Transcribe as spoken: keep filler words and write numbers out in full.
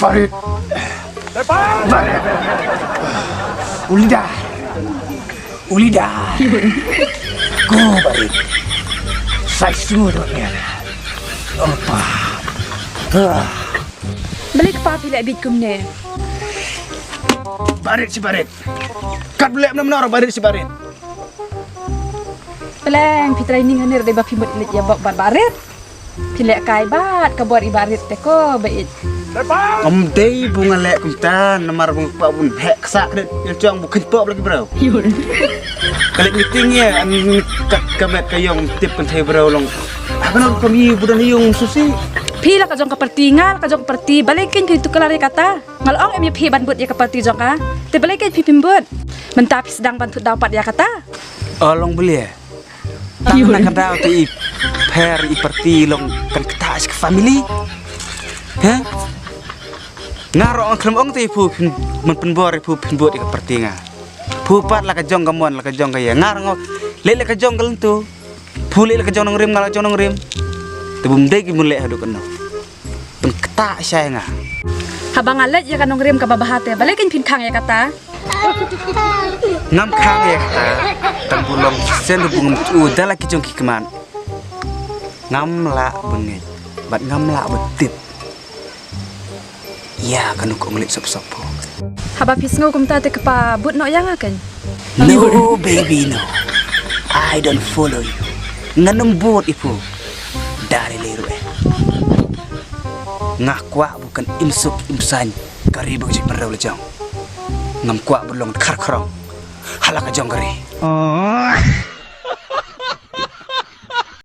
Barit. Barit. Ulida. Ulida. Ko Barit. Sai sngewdon ïa nga. Opa. Ah. Balei kpa phi leh bit kumne? Barit shi barit. Kat leh namar barit shi barit. Peleng phi training hangne dei ba phi mut leit ïa bok bad barit. Phi leh kai bad ka bor i barit te ko ba ïeit. Ym dei bu nga leh kumta namar bu nga kwah bun heh ksa kdet ïa jong bu kynpop lagi bro. Ka leit meeting ïa an ka ka met ka ïong tip kan thei bro long. Hakan ka mi bu dan ïong susi. Phi la ka jong ka parti nga la ka jong ka parti balei kin phi tu ka lari kata. Nga la ong em ïa phi ban bud ïa ka parti jong ka. Te balei kin phi phi bud. Mynta phi sdang ban thut daw pat ïa kata. Along belia. Tang na ka daw te i pher i parti long kan kata shi ka family. He? Nga ro ang khlem ong te i phu phin man pynbor i phu phin bud i ka parti nga. Phu pat la ka jong ka mon la ka jong ka ïa. Nga ro leh la ka jong ka lentu. Phu leh la ka jong nongrim nga la ka jong nongrim. Te bum dei ki mun leh haduh kano. Pynktah shai nga. Haba nga leit ïa ka nongrim kaba bha te balei kin phin khang ïa kata. Ngam khang ïa kata. Tang bu long sen bu ngam tu da la ki jong ki kman. Ngam lah bengej bad ngam lah betip. Ïa ka nuk ong leit sop sop. Haba phi sngew kumta te kpa but noh ïa nga kan. No baby no. I don't follow you. Ngan ym bud i phu. Dari lei ruh eh. Nga kwah bu kan im suk im sain. Ka ri ba ka jik pynrew la jong. Ngam kwah bu long khar khrong. Hala ka jong ka ri.